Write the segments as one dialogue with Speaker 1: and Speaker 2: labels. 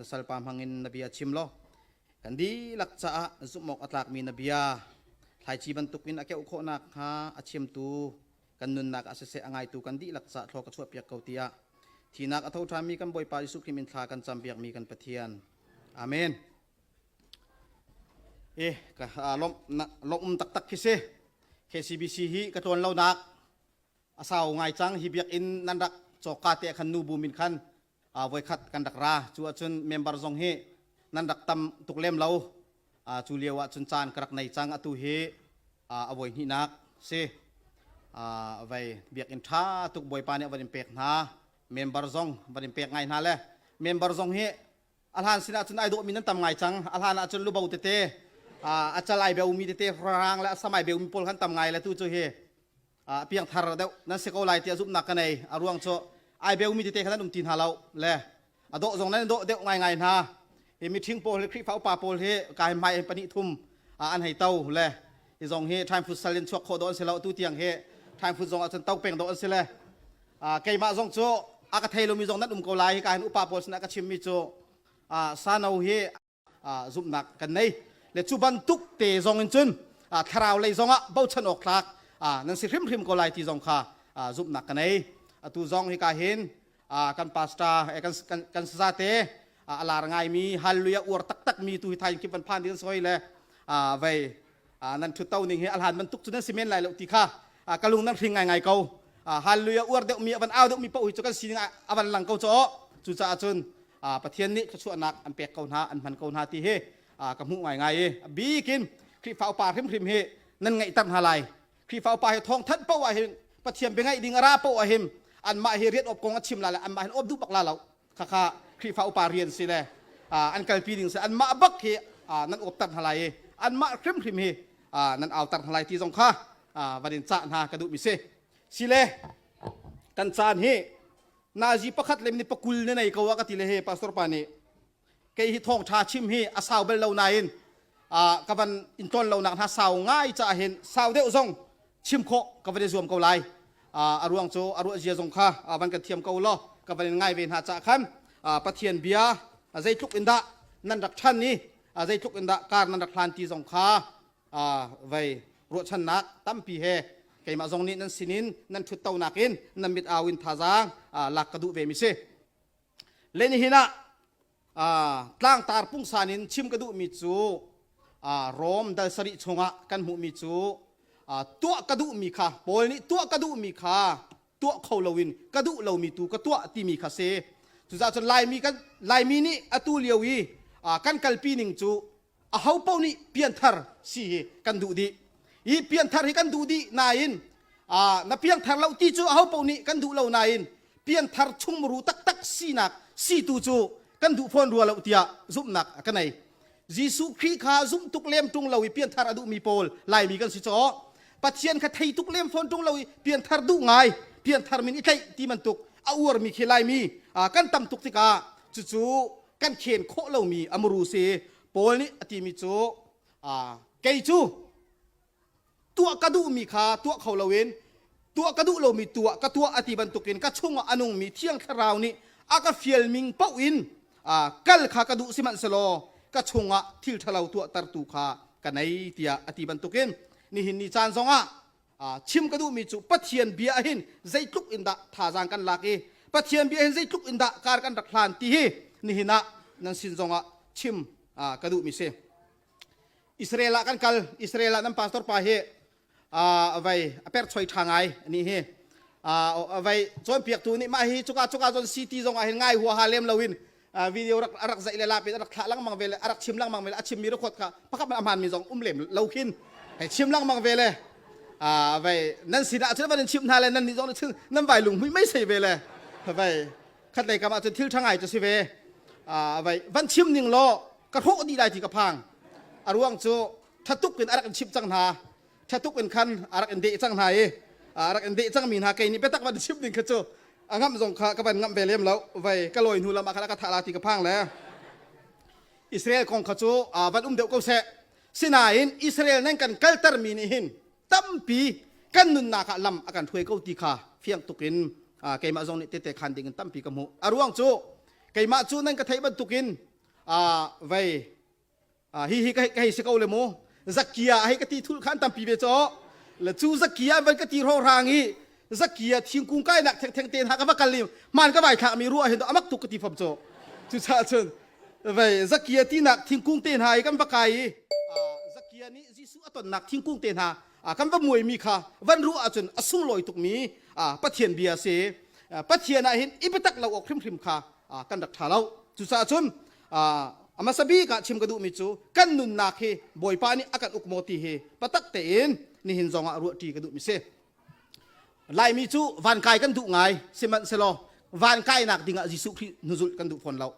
Speaker 1: salpa hmangin na bia chim law kan dihlak caah zumh awk a tlakmi na bia thlaici bantukin a keuh khawh nakhnga a chimtu kan nunnak ah siseh a ngaitu kan dihlak caah thlaw ka chuahpiak ko tiah thinak a tho ṭhanmi kan Bawipa Jesuh Khrih min thla kan campiakmi kan Pathian. Amen. E ka lawmh lawmh um taktak khi si. KCBC hi ka tlawn lonak a sau ngai cang hi biakinn nan rak cawkka te khan nu bu min khan voikhat kan rak ra cu ahcun member zong hi nan rak tam tuk lem lo cu lio ahcun caan ka rak nei cang atu hi a voi hnihnak si vei biakinn ṭha tuk bawipa nih a van in pek hna member zong van in pek ngai hna le member zong hi a hlan sin ahcun ai dawhmi nan tam ngai cang a hlan ahcun lubo tete a cal ai beumi tete rang le a sam ai beumi pawl khan tam ngai le tu cu hi piangthar deuh nan si ko lai tiah zumhnak ka nei a ruang cu ai beumi tete kha nan um ti hna lo le a dawh zong nan dawh deuh ngai ngai hna hi mithing pawl hi Khrihfa upa pawl hi kai hmai pahnih thum an hei to le hi zong hi time futsal in chuak khawh dawh an si lo tu tiang hi time fut zong ahcun to peng dawh an si le keimah zong cu a ka thei lomi zong nan um ko lai hi ka hin upa pawl sinah ka chimmi cu sano hi zumhnak kan nei le cu bantuk te zong in cun thlarau lei zong ah bochan awk tlak nan si hrimhrim ko lai ti zong kha zumhnak ka nei atu zong hi ka hin kan pastor kan kan sazate a lar ngaimi hallelujah uar taktak mi tu hi thai kip van phan ding soi le vei nan thut ning hi a hlan bantuk cu nan si men lai lo ti kha ka lung nan hring ngai ngai ko hallelujah uar deuh mi avan au deuh mi paoh hi cu kan sining avan lang ko cho cucaah cun Pathian nih thluachuahnak an pek ko hna an hman ko hna ti hi ka hmuh ngai ngai i bikin Khrihfa upa hrimhrim hi nan ngaihter hna lai Khrihfa upa hi thawng thanh paoh ah hin Pathian biangaih ding a ra paoh ah hin anmah hi rian awp kong a chim la le anmah hin awp duh bak la lo khakha Khrihfa upa rian si le an kalpi ding si anmah bak hi nan awpter hna lai i anmah hrimhrim hi nan auter hna lai ti zong kha van in cah hna ka duhmi si sile kan caan hi nazi pakhat le ni pakul ne nei ko a ka ti le he pastor pa nih kei hi thawng ṭha chim hi a sau bel lo nain ka van in tlawn lo nak hna sau ngai caah hin sau deuh zong chim khawh ka van i zuam ko lai a ruang cu a ruah zia zong kha van kan thiam ko law ka van in ngai ve hna caah khan Pathian bia zeitluk in dah nan rak ṭhan i zeitluk in dah kar nan rak hlan ti zong kha vei ruahchannak tampi he keimah zong nih nan sinin nan ṭhuttonak in nan mit au in thazaang lak ka duh ve mi si. Le nihin ah tlangtar pungsan in chim ka duhmi cu Rom dal sarih chungah kan hmuhmi cu tuah ka duhmi kha Paul nih tuah ka duhmi kha tuah kho loin ka duh lomi tu ka tuah timi kha si. Cucaah cun Laimi kan Laimi nih atu lio i kan kalpi ning cu aho paoh nih pianthar si hi kan duh dih hi pianthar hi kan duh dih nain na piangthar lo ti cu aho paoh nih kan duh lo nain pianthar chungmuru taktak sinak si tu cu kan duh fawn rua lo tiah zumhnak ka nei Jesuh Khrih kha zumh tuk lem ṭung lo i pianthar a duhmi pawl Laimi kan si caw Pathian kha thei tuk lem fawn ṭung lo i pianthar duh ngai pianthar min i tlaih ti bantuk a uarmi khi Laimi kan tam tuk tikah cucu kan khen khawh lomi a muru si Paul nih a timi cu kei cu tuah ka duhmi kha tuah kho loin tuah ka duh lomi tuah ka tuah a ti bantukin ka chungah a nungmi Thiang Thlarau nih a ka fialming paoh in kal kha ka duh sihmanhsehlaw ka chungah thil ṭhalo tuahtertu kha ka nei tiah a ti bantukin nihin ni caan zongah chim ka duhmi cu Pathian bia hin zeitluk in dah thazaang kan lak i Pathian bia hin zeitluk in dah kar kan rak hlan ti hi nihin ah nan sin zongah chim ka duhmi si. Israel ah kan kal Israel ah nan pastor pa hi vai a per choi ṭha ngai ni hi vai cawnpiaktu nih mah hi cuka cuka zon city zong ah hin ngai huaha lem loin video rak rak zaih le lapin rak thlah lengmang ve le a rak chim lengmang ve le a chimmi record kha pakhat a hmaan mi zong um lem lo khin hei chim lengmang ve le vai nan sinah cun van in chim hna le nan nih zong nih nan vai lung hmui mei sei ve le vai khat lei kam ah cun thil ṭha ngai cu si ve vai van chim ning law ka hrawh dih lai ti ka phang a ruang cu thatuk in a rak in chimh cang hna thatuk in khan a rak in deh cang hna i a rak in deh cang mi hna kei nih biatak van chim ding kha cu a ngamh zong kha ka van ngamh ve lem lo vai ka lawi hnu lam ah khan a ka thah la ti ka phang le Israel kong kha cu van um deuh ko seh sinain Israel nan kan kalter mi nih hin tampi kan nunnak ah lam a kan hruai ko ti kha fiang tuk in keimah zong nih tete khan ding in tampi ka hmuh a ruang cu keimah cu nan ka theih bantukin. Vei hi hi ka hei si ko le mu. Zakia hei ka ti thul khan tampi ve cho. Le cu Zakia van ka ti ro rang i Zakia thingkung kai nak theng theng te hna ka va kal i man ka vai thlak mi ruah hin amak tuk ka ti fam cho. Cu cha cun vei Zakia ti nak thingkung te hna i kan va kai i Zakia nih Jesuh a tonnak thingkung te hna kan va muai mi kha van ruah ahcun a sunglawi tukmi Pathian bia si. Pathian ah hin i biatak lo awk hrimhrim kha kan rak ṭha lo. Cucaah cun a hmasa bik ah chim ka duhmi cu kan nunnak hi Bawipa nih a kan uk maw ti hi patak tein nihin zong ah ruahṭi ka duhmi si. Laimi cu vankai kan duh ngai, sihmanhsehlaw vankainak dingah Jesuh Khrih hnuzulh kan duh fawn lo.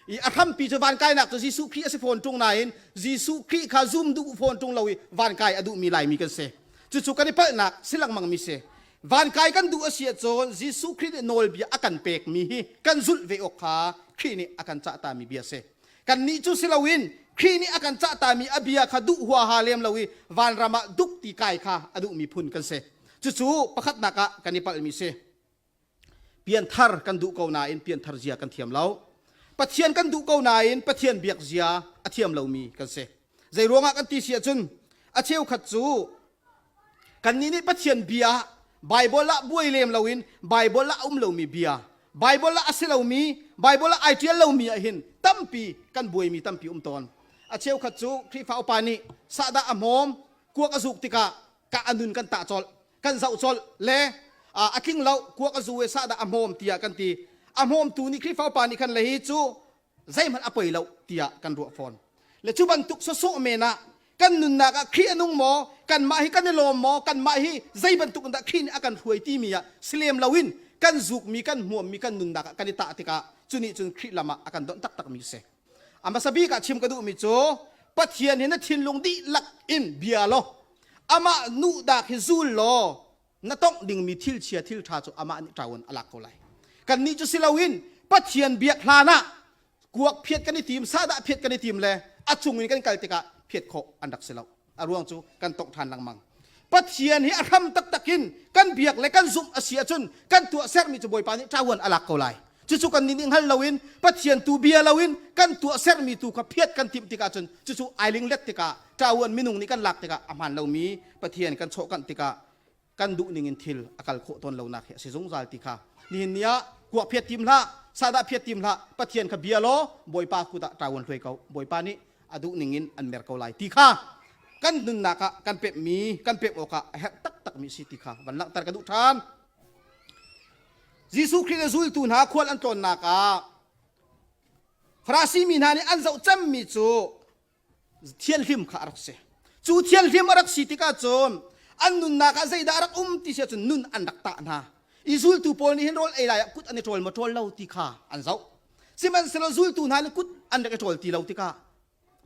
Speaker 1: I a hrampi cu vankainak cu Jesuh Khrih a si fawn ṭung nain Jesuh Khrih kha zum duh fawn ṭung lo i vankai a duhmi Laimi kan si. Cucu kan i palhnak si lengmang mi si. Vankai kan duh a si ahcun Jesuh Khrih nih nawlbia a kan pekmi hi kan zulh ve awk kha Khrih nih a kan cahtami bia si. Kannih cu si loin Khrih nih a kan cahtami a bia kha duh huaha lem lo i vanram ah duk ti kai kha a duhmi phun kan si. Cucu pakhatnak ah kan i palhmi si. Pianthar kan duh ko nain pianthar zia kan thiam lo. Pathian kan duh ko nain Pathian biak zia a thiam lomi kan si. Zei ruangah kan ti si ahcun a cheukhat cu kannih nih Pathian bia Bible ah buai lem loin Bible ah a um lomi bia Bible ah a si lomi Bible ah ai ṭial lomi ah hin tampi kan buaimi tampi um tawn. A cheukhat cu Khrihfa upa nih sahdah a hmawm kuak a zuk tikah ka a nun kan tah colh kan zoh colh le a tling lo kuak a zu e sahdah a hmawm tiah kan ti a hmawmtu nih Khrihfa upa nih khan le hi cu zeihmanh a poi lo tiah kan ruah fawn le cu bantuk sawsawh men ah kan nunnak ah Khrih a nung maw kanmah hi kan i lawm maw kanmah hi zei bantuk in dah Khrih nih a kan hruai timi ah silem loin kan zukmi kan hmuammi kan nunnak ah kan i tah tikah cu nih cun Khrih lam ah a kan donh taktak mi si a hmasa bik ah chim ka duhmi cu Pathian hi na thinlung dihlak in bia law amah nuhdak hi zul law na tongh dingmi thil chia thil ṭha cu amah nih ṭaun a lak ko lai. Kannih cu si loin Pathian biak hlan ah kuak phiat kan i tim, sahdah phiat kan i tim le a cung in kan kal tikah phiat khawh an rak si lo. A ruang cu kan tongh ṭhan lengmang. Pathian hi a hram taktak in kan biak le kan zumh a si ahcun kan tuahsermi cu Bawipa nih ṭawan a lak ko lai. Cucu kan nih nih hngal loin Pathian tu bia loin kan tuahsermi tu kha phiat kan timh tikah cun cucu ai linglet tikah ṭawan minung nih kan lak tikah a hmaan lomi Pathian kan chawhkanh tikah kan duh ning in thil a kal khawh tawn lonak hi a si zungzal ti kha nihin ni ah kuak phiat tim hlah sahdah phiat tim hlah Pathian kha bia law Bawipa kut ah ṭawan hluai ko Bawipa nih a duh ning in an mer ko lai ti kha kan nunnak ah kan pemhmi kan pemh awkah a herh taktakmi si ti kha van langhter ka duh ṭhan. Jesuh Khrih le zultu hna khual an tlawnnak ah Farasi mi hna nih an zoh cemmi cu thianhlim kha a rak si. Cu thianhlim a rak si tikah cun an nunnak ah zeidah a rak um ti si ahcun nun an rak tah hna. I zultu pawl nih hin rawl ei lai ah kut an i ṭawl maw ṭawl lo ti kha an zoh. Sihmanhsehlaw zultu hna nih kut an rak i ṭawl ti lo tikah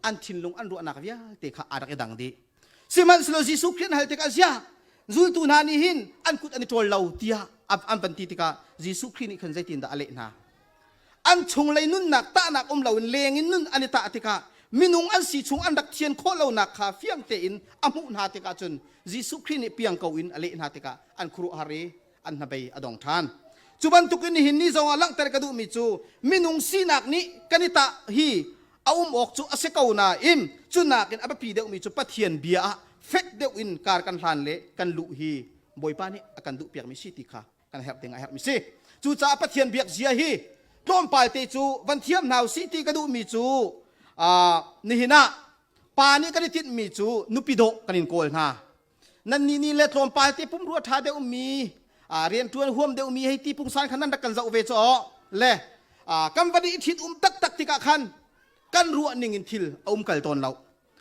Speaker 1: an thinlung an ruahnak vialte kha aa rak i dang dih. Sihmanhsehlaw Jesuh Khrih an hal tikah ziah zultu hna nih hin an kut an i ṭawl lo tiah an van ti tikah Jesuh Khrih nih khan zeitindah a leh hna? An chunglei nunnak tahnak um loin leng in nun an i tah tikah minung an si chung an rak thian khawh lonak kha fiang tein a hmuh hna tikah cun Jesuh Khrih nih piang ko in a leh hna tikah an khuaruahhar i an hnabei a dong ṭhan. Cu bantukin nihin ni zongah langhter ka duhmi cu minung sinak nih kan i tah hi a um awk cu a si ko nain cu nakin a biapi deuhmi cu Pathian bia ah fek deuh in kar kan hlan le kan luh hi Bawipa nih a kan duhpiakmi si ti kha kan herh ding a herhmi si. Cucaah Pathian biak zia hi tlawmpal te cu van thiam hna usih ti ka duhmi cu nihin ah pa nih kan i tinhmi cu nupi dawh kan in kawl hna. Nannih nih le tlawmpal te pumrua ṭha deuhmi rianṭuan huam deuhmi hei ti pungsan khan nan rak kan zoh ve caw le kan van i ṭhit um taktak tikah khan kan ruah ning in thil a um kal tawn lo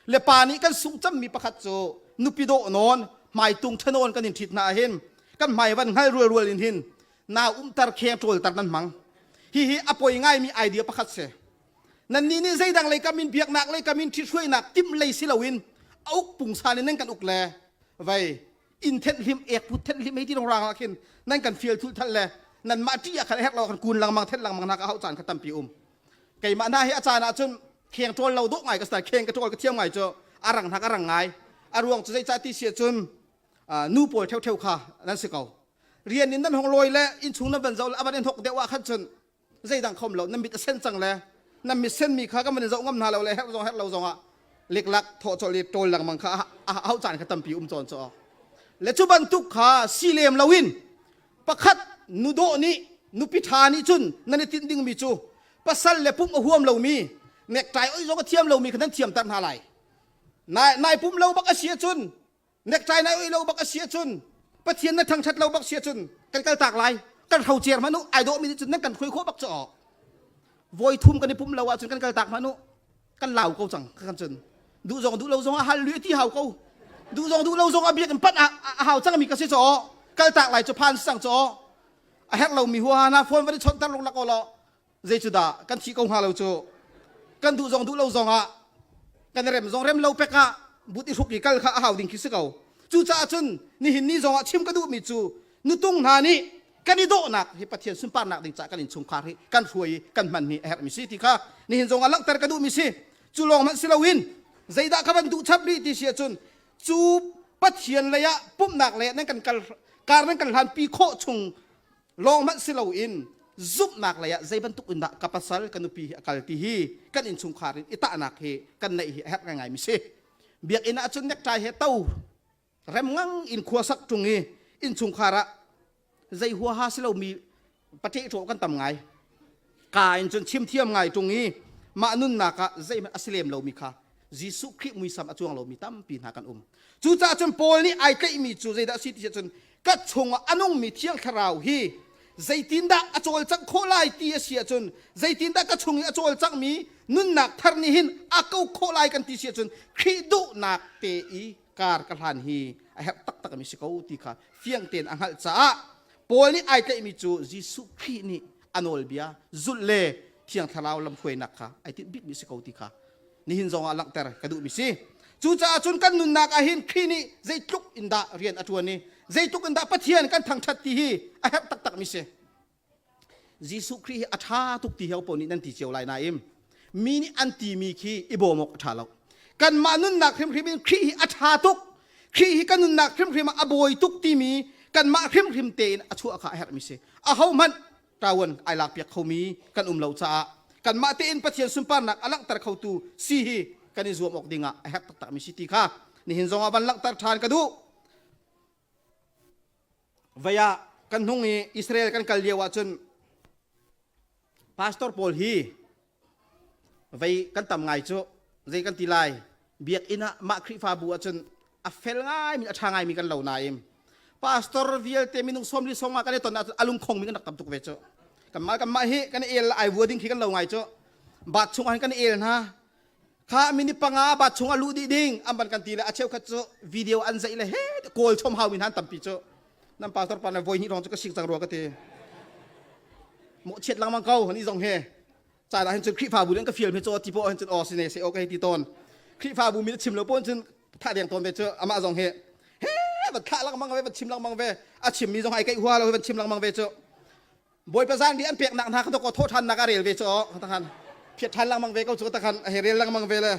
Speaker 1: le pa nih kan sungh cammi pakhat cu nupi dawh nawn hmaitung ṭhanawn kan in ṭhit hna ahhin kan hmai van hngal rual rual in hin nau umter kheng ṭawlter nan hmang hihi a poi ngaimi idea pakhat si Nannih nih zeidang lei kam in biaknak lei kam in ṭhithruainak timh lei si loin a uk pungsan in nan kan uk le vei inn thenh hlim ek put thenh hlim hei ti rang ah khin nan kan fial thul thal le nanmah ṭih ah khan herh lo kan kun lengmang thenh lengmang hna ka hauh caan kha tampi um keimah hna hi a caan ah cun kheng ṭawl lo dawh ngai ka style kheng ka ṭawl ka thiam ngai cu a rang hna ka rang ngai a ruang cu zeicah ti si ahcun nu pawl ṭheuṭheu kha nan si ko rian in nan hong lawi le innchung nan van zoh le a van in hok deuh ah khan cun zeidang khom lo na mit a sen cang le. Nan misen mi kha kan van in zoh ngam hna lo le herh zong herh lo zong ah leklak thawh colh i ṭawl lengmang kha a hau caan kha tampi um cawn caw. Le cu bantuk kha si lem loin pakhat nu dawh nih nupi ṭha nih cun nan i tinh dingmi cu pasal le pumh a huam lomi necktie oi zong a thiam lomi kha nan thiamter hna lai. Nai nai pum lo bak a si ahcun necktie nai oi lo bak a si ahcun Pathian na thangṭhat lo bak si ahcun kan kal tak lai kan hrocer hmanh u ai dawhmi nih cun nan kan hruai khawh bak cu voi thum kan i pum lo ahcun kan kal tak hmanh u kan lau ko cang kan cun duh zong duh lo zong a hal lui ti hau ko duh zong duh lo zong a biak in pat a hau cang mi ka si cho kal tak lai cu phan sang cho a herh lo mi huaha na phone va chon tar lung lak lo zei cu dah kan thi ko hnga lo cu kan duh zong duh lo zong ah kan rem zong rem lo pek ah but i hruk i kal kha a hau ding khi si ko cucaah cun nihin ni zong ah chim ka duh mi cu nutung hna nih kan i dawhnak hi Pathian sunparnak ding caah kan innchungkhar hi kan hruai i kan hman hi a herhmi si ti kha nihin zong ah langhter ka duhmi si. Cu lawng hmanh si loin zeidah ka van duh chap rih ti si ahcun cu Pathian lei ah pumhnak lei ah nan kan kal kar nan kan hlanpi khawh chung lawng hmanh si loin zumhnak lei ah zei bantuk in dah ka pasal ka nupi hi a kal ti hi kan innchungkhar in i tahnak hi kan neih hi a herh ngaingai mi si. Biakinn ah cun necktie he to remngang in khua sak ṭung i innchungkhar ah zei huaha si lomi paṭehṭawh kan tam ngai. Ka in cun chim thiam ngai ṭung i mah nunnak ah zeihmanh a si lem lomi kha Jesuh Khrih muisam a cuang lomi tampi hna kan um. Cucaah cun Paul nih ai tlaihmi cu zeidah a si ti cun ka chungah a nungmi Thiang Thlarau hi zeitindah a cawlcangh khawh lai ti a si ahcun zeitindah ka chung i a cawlcanghmi nunnak thar nih hin a ko khawh lai kan ti si ahcun Khrih duhnak te i kar ka hlan hi a herh taktak mi si ko ti kha fiang tein a hngalh caah Paul nih ai tlaihmi cu Jesuh Khrih nih a nawlbia zulh le Thiang Thlarau lamhruainak kha ai tinh bikmi si ko ti kha nihin zong ah langhter ka duhmi si. Cucaah cun kan nunnak ah hin Khrih nih zeitluk in dah rian a ṭuan i zeitluk in dah Pathian kan thangṭhat ti hi a herh taktakmi si. Jesuh Khrih hi a ṭha tuk ti hi ho nih nan ti cio lai nain mi nih an timi khi i bawm awk a ṭha lo. Kanmah nunnak hrimhrim in Khrih hi a ṭha tuk, Khrih hi kan nunnak hrimhrim ah a bawi tuk timi kanmah hrimhrim tein a chuah kha a herhmi si. Ahohmanh ṭawan ai lakpiak khomi kan um lo caah kanmah tein Pathian sunparnak a langhter khotu si hi kan i zuam awk dingah a herh taktakmi si ti kha nihin zongah van langhter ṭhan ka duh. Vei ah kan hnung i Israel kan kal lio ahcun pastor pawl hi vei kan tam ngai cu zei kan ti lai biakinn ah mah Khrihfabu ahcun a fel ngaimi a ṭha ngaimi kan lo nain pastor vialte minung sawmli sawmnga kan i ton ahcun a lungkhong mi kan rak tam tuk ve cu kanmah kanmah hi kan i el ai vua ding khi kan lo ngai cu bat chung ah hin kan i el hna Kha minute panga bat chung a luh dih ding an ban kan ti le a cheukhat cu video an zeih le he kawl chom hau mi hna an tampi cu nan pastor pa le voi hnih rong cu ka sik cang rua ka ti mawhchiat lengmang ko ni zong he caan ah hin cun Khrihfabu nih an ka fial mi cu ti poh hin cun aw si ne se aw ka hei ti tawn Khrihfabu mi chim lo pon cun thah deng tawn ve cu amah zong he he van thlah lengmang ve van chim lengmang ve a chim mi zong ai keih hua lo van chim lengmang ve cu Bawipa zaangdi an peknak hna kha dawkaw thawhṭhannak a rel ve cu takhan phiat ṭhan lengmang ve ko cu takhan hei rel lengmang ve le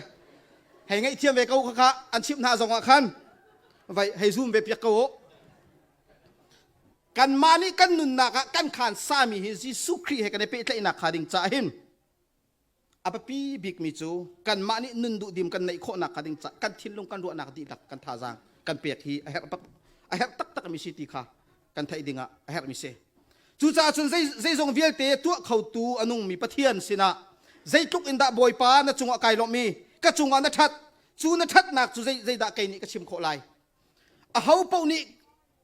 Speaker 1: hei ngaihthiam ve ko kha an chimh hna zongah khan vai hei zoom ve piak ko u kanmah nih kan nunnak ah kan khaan sami hi Jesuh Khrih he kan i pehtlaihnak kha ding caah hin A biapi bikmi cu kanmah nih nun duhdim kan neih khawhnak hnga ding caah kan thinlung kan ruahnak dihlak kan thazaang kan pek hi a herh bak a herh taktakmi si ti kha kan theih dingah a herhmi si. Cucaah cun zei zeizong vialte tuah khotu a nungmi Pathian sinah zeitluk in dah Bawipa na cungah kai lawmh i ka cungah na ṭhat cu na ṭhatnak cu zei zeidah kei nih ka chim khawh lai aho paoh nih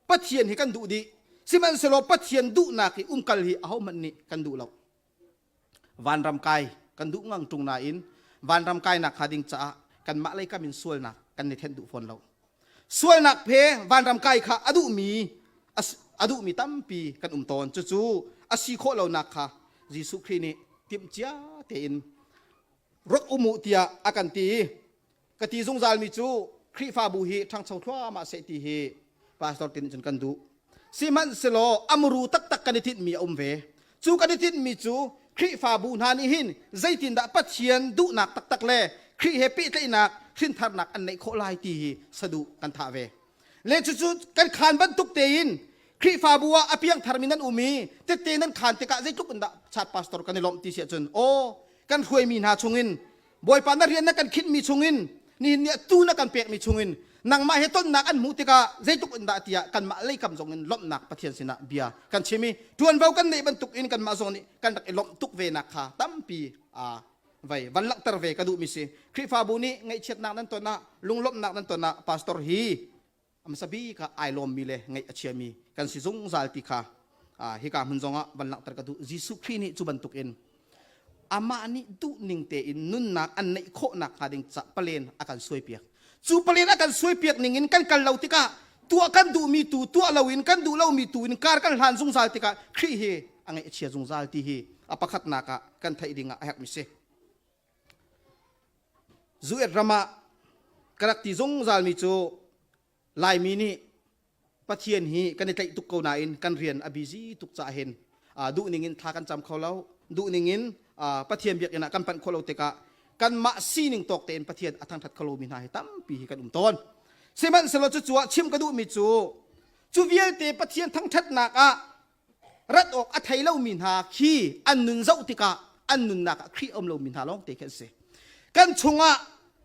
Speaker 1: Pathian hi kan duh dih sihmanhsehlaw Pathian duhnak i umkal hi ahohmanh nih kan duh lo Vanram kai kan duh ngang ṭung nain vanram kainak hnga ding caah kanmah lei kam in sualnak kan i thenh duh fawn lo. Sualnak phe vanram kai kha a duhmi a duhmi tampi kan um tawn. Cucu a si khawh lonak kha Jesuh Khrih nih timhcia tein rak um u tiah a kan ti. Ka ti zungzalmi cu Khrihfabu hi ṭhangcho thluahmah seh ti hi pastor tin cun kan duh. Sihmanhsehlaw a muru taktak kan i tinhmi a um ve. Cu kan i tinhmi cu Khrihfabu hna nih hin zeitindah Pathian duhnak taktak le Khrih he pehtlaihnak hrintharnak an neih khawh lai ti hi saduh kan thah ve. Le cucu kan khaan bantuk tein Khrihfabu ah a piangtharmi nan um i tette nan khaan tikah zeitluk in dah chat pastor kan i lawmh ti si ahcun aw. Kan hruaimi hna chungin Bawipa na rian na kan khinhmi chungin nihin ni tu na kan pekmi chungin nangmah he tonnak an hmuh tikah zeitluk in dah tiah kanmah leikam zong in lawmhnak Pathian sinah bia kan chim i ṭuanvo kan neih bantuk in kanmah zong nih kan rak i lawmh tuk ve nak kha tampi aa vei van langhter ve ka duhmi si. Khrihfabu nih ngaihchiatnak nan ton ah lunglawmhnak nan ton ah pastor hi hmasa bik ah ai lawmmi le ngaih a chiami kan si zungzal ti kha hika hmun zongah van langhter ka duh. Jesuh Khrih nih cu bantukin amah nih duhning tein nunnak an neih khawhnak hnga ding ca palen a kan suaipiak. Cu palen a kan suaipiak ning in kan kal lo tikah tuah kan duhmi tu tuah loin kan duh lomi tu in kar kan hlan zungzal tikah Khrih hi a ngaih a chia zungzal ti hi a pakhatnak ah kan theih ding ah a herhmi si. Zuet ram ah ka rak ti zungzalmi cu Laimi nih Pathian hi kan i tlaih tuk ko nain kan rian a busy tuk caah hin duh ning in thla kan cam kho lo, duh ning in Pathian biakinn ah kan panh kho lo tikah kanmah sining tawk tein Pathian a thangṭhat kho lomi hna hi tampi hi kan um tawn. Sihmanhsehlaw cucu ah chim ka duhmi cu cu vialte Pathian thangṭhatnak ah rat awk a thei lomi hna khi an nun zoh tikah an nunnak ah Khrih a um lomi hna lawng te khi an si. Kan chungah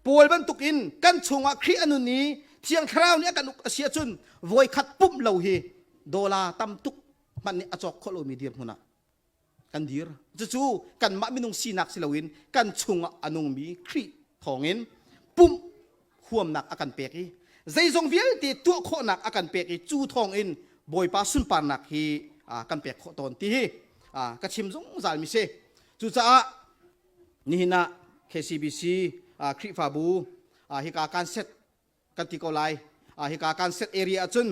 Speaker 1: Paul bantukin kan chungah Khrih a nun i Thiang Thlarau nih a kan uk a si ahcun voikhat pumh lo hi dollar tam tuk hmanh nih a cawk khawh lomi dirhmun ah kan dir. Cucu kanmah minung sinak si loin kan chungah a nungmi Khrih thawngin pumh huamnak a kan pek i zeizong vialte tuah khawhnak a kan pek i cu thawngin Bawipa sunparnak hi kan pek khawh tawn ti hi ka chim zungzal mi si. Cucaah nihin ah KCBC Khrihfabu hika kan set kan ti ko lai. Hika kan set area ahcun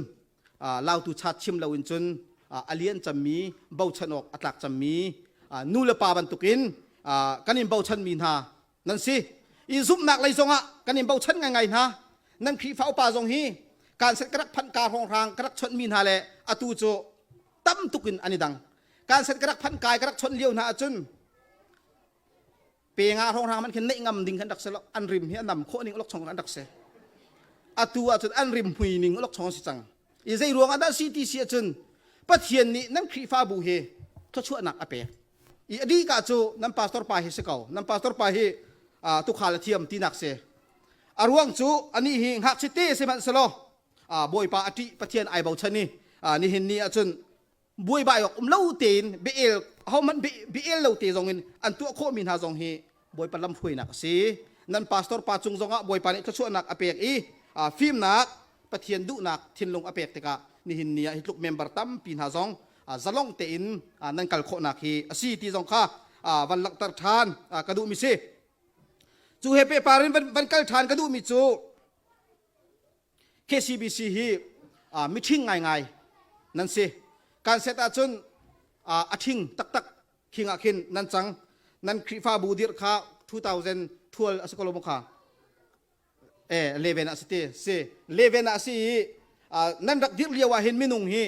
Speaker 1: lautu chat chim loin cun a lian cammi bochan awk a tlak cammi nu le pa bantukin kan in bochan mi hna nan si. I zumhnak lei zongah kan in bochan ngaingai hna. Nan Khrihfa upa zong hi kan set ka rak phanh ka hrawnghrang ka rak chawnh mi hna le atu cu tam tuk in an i dang. Kan set ka rak phanh kai ka rak chawnh lio hna ahcun pe nga hrawnghrang man khin neih ngam ding kan rak si lo. An rim hi a nam khawh ning olok chong an rak si. Atu ahcun an rim hui ning olok chong si cang. I zei ruang ah dah si ti si ahcun Pathian nih nan Khrihfabu hi thluachuahnak a pek. I a dih ka cu nan pastor pa hi si ko. Nan pastor pa hi tukhal a thiam tinak si. A ruang cu anih hi ngakchia te sihmanhsehlaw Bawipa a ṭih Pathian ai bochan i nihin ni ahcun buaibai awk um lo tein biael ahohmanh biael lo te zong in an tuah khawhmi hna zong hi Bawipa lamhruainak a si. Nan pastor pa cung zongah Bawipa nih thluachuahnak a pek i fimnak Pathian duhnak thinlung a pek tikah nihin ni ah hi tluk member tampi hna zong zalong tein nan kal khawhnak hi a si ti zong kha van langhter ṭhan ka duhmi si. Cu he pehpar in van kal ṭhan ka duhmi cu KCBC hi miṭhing ngaingai nan si. Kan set ahcun a ṭhing taktak khing ah khin nan cang. Nan Khrihfabu dirh kha 2012 a si ko lo maw kha? Eh, 11 ah si ti. Si, 11 ah si i nan rak dirh lio ah hin minung hi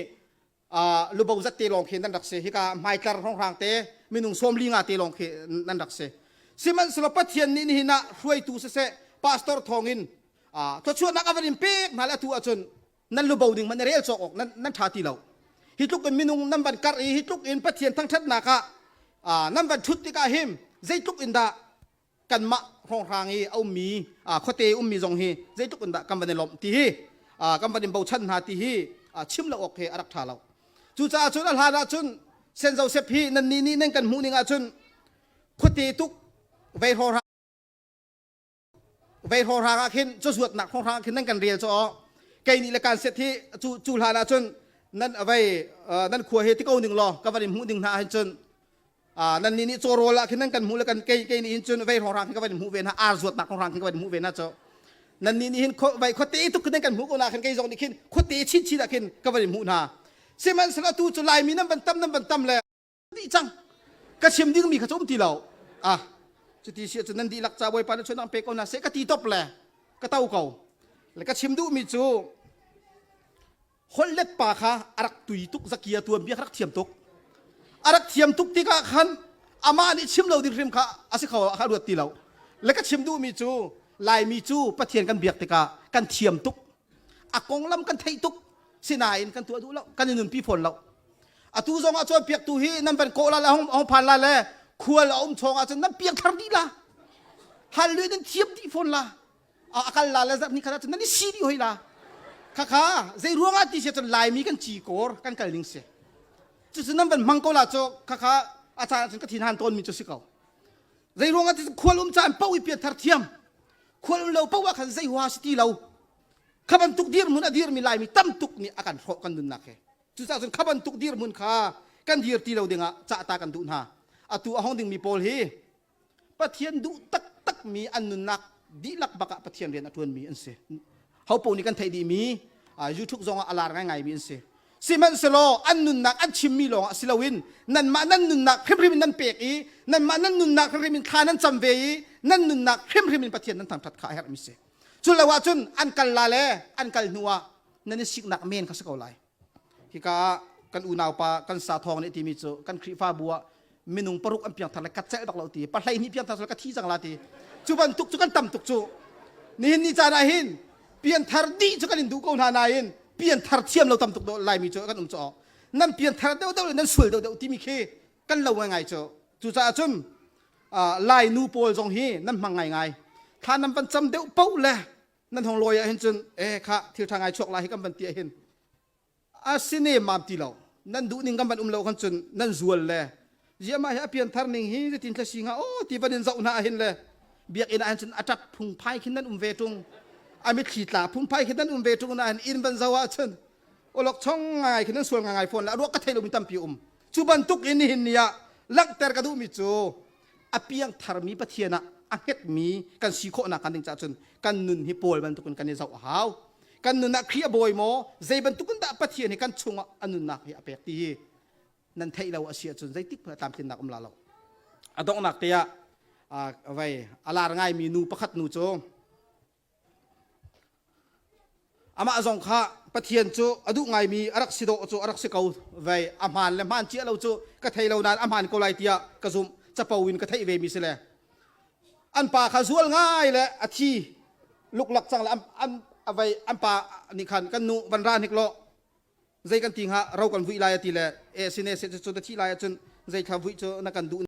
Speaker 1: lubo zat te lawng khi nan rak si. Hika hmaitlar hrawnghrang te minung sawmli nga te lawng khi nan rak si. Sihmanhsehlaw Pathian nih nihin ah hruaitu siseh pastor thawngin thluachuahnak a van in pek hna le atu ahcun nan lubo ding man rel cawk awk nan nan ṭha ti lo. Hi tluk in minung nan van karh i hi tluk in Pathian thangṭhatnak ah nan van ṭhut tikah hin zeitluk in dah kanmah hrawnghrang i a ummi khuate ummi zong hi zeitluk in dah kan van i lawmh ti hi kan van in bochan hna ti hi chim lo awk hi a rak ṭha lo. Cucaah cun a hlan ahcun Saint Joseph hi nan nih nih nan kan hmuh ning ahcun khuate tuk vei hrawnghrang vei hrawnghrang ah khin cazuatnak hrawnghrang ah khin nan kan rel cu aw kei nih le kan set hi cu cu hlan ahcun nan vei nan khua hi ti ko ning law ka van in hmuh ding hna ahhin cun nan nih nih cawrawl ah khin nan kan hmuh le kan kei kei nih hin cun vei hrawnghrang khin ka van hmuh ve hna ar zuatnak hrawnghrang khin ka van hmuh ve hna cu nan nih nih hin vei khuate tuk khin nan kan hmuh ko na khin kei zong nih khin khuate chin chin ah khin ka van hmuh hna sihmanhsehlaw tu cu laimi nan van tam nan van tam le dih cang ka chim ding mi kha cu um ti lo ah cuti si ahcun nan dihlak ca bawipa na chun pe ko hna seh ka ti top le ka to ko le ka chim duh mi cu holhlet pa kha a rak tui tuk zakia tuan bia kha rak thiam tuk a rak thiam tuk tikah khan amah nih chim lo ding hrim kha a si kho kha ruat ti lo le ka chim duhmi cu laimi cu pathian kan biak tikah kan thiam tuk a konglam kan theih tuk sinain kan tuah duh lo kan i nunpi fawn lo atu zong ah cawnpiaktu hi nan van kawh la le hong phan la le. Khual a um chawng ahcun nan piangthar dih la. Hal lui nan thiam dih fawn la. A kal la le zarh ni khat ahcun nan i si dih hoi la. Khakha zei ruangah ti si cun Laimi kan ci kawr kan kal ning si. Cucu nan van hmang ko la cu khakha a caan ahcun ka thin han tawn mi cu si ko. Zei ruangah ti khual um caan paoh i pianthar thiam. Khual um lo paoh ah khan zei hua si ti lo. Kha bantuk dirhmun a dirmi Laimi tam tuk nih a kan hrawh kan nunnak he. Cucaah cun kha bantuk dirhmun kha kan dir ti lo dingah cahta kan duh hna. Atu a hong dingmi pawl hi Pathian duh taktakmi an nunnak dihlak bak ah Pathian rian a ṭuanmi an si. Hopo nih kan theih dihmi YouTube zongah a lar ngaingaimi an si. Sihmanhsehlaw an nunnak an chimmi lawngah si loin nanmah nan nunnak hrimhrim in nan pek i nanmah nan nunnak hrimhrim in thla nan cam ve i nan nunnak hrimhrim in Pathian nan thangṭhat kha a herhmi si. Cu lo ahcun an kal la le an kal hnu ah nan i siknak men kha si ko lai. Hika ah kan unaupa kan sa thawng nih timi cu kan Khrihfabu ah minung paruk an piangthar le ka celh bak lo ti pahlei hnih piangthar le ka thi cang la ti cu bantuk cu kan tam tuk cu nihin ni caan ah hin pianthar dih cu kan in duh ko hna nain pianthar thiam lo tam tuk laimi cu kan um cu nan pianthar deuh deuh le nan sual deuh deuh timi khi kan lo ngai cu cucaah cun lai nu pawl zong hi nan hmang ngai ngai thla nan van cam deuh poh le nan hong lawi ah hin cun e kha thil ṭha ngai chuak lai hi kan van ti ah hin a sine mam ti lo nan duh ning kan van um lo khan cun nan zual le ziama hi a pianthar ning hi zeitin thlasi nga o ti van in zoh hna ah hin le biakinn ah hin cun a ṭap phungphai khin nan um ve ṭung a mitthli tla phungphai khin nan um ve ṭung nain inn van zoh ah cun olok chong ngai khin nan sual ngai fawn le a ruak ka thei lomi tampi um cu bantuk in nihin ni ah langhter ka duhmi cu a piangtharmi Pathian ah a hngetmi kan si khawhnak kan ding caah cun kan nun hi Paul bantukin kan i zoh a hau. Kan nun ah Khrih a bawi maw? Zei bantukin dah Pathian hi kan chungah a nunnak hi a pek ti hi nan theih lo a si ahcun zeitik hmanh tlamtlinnak um la lo. A donghnak te ah vai a lar ngaimi nu pakhat nu cu Amah zong kha Pathian cu a duh ngaimi a rak si dawh cu a rak si ko vei a hmaan le hmaan cia lo cu ka thei lo nain a hmaan ko lai tiah ka zumh capo in ka theih ve mi si le an pa kha zual ngai le a thi luklak cang le an an vei an pa nih khan kan nu van ra hnik law zei kan ti hnga ro kan vui lai a ti le e sine se cu na thi lai ahcun zei thla vui cu na kan duh.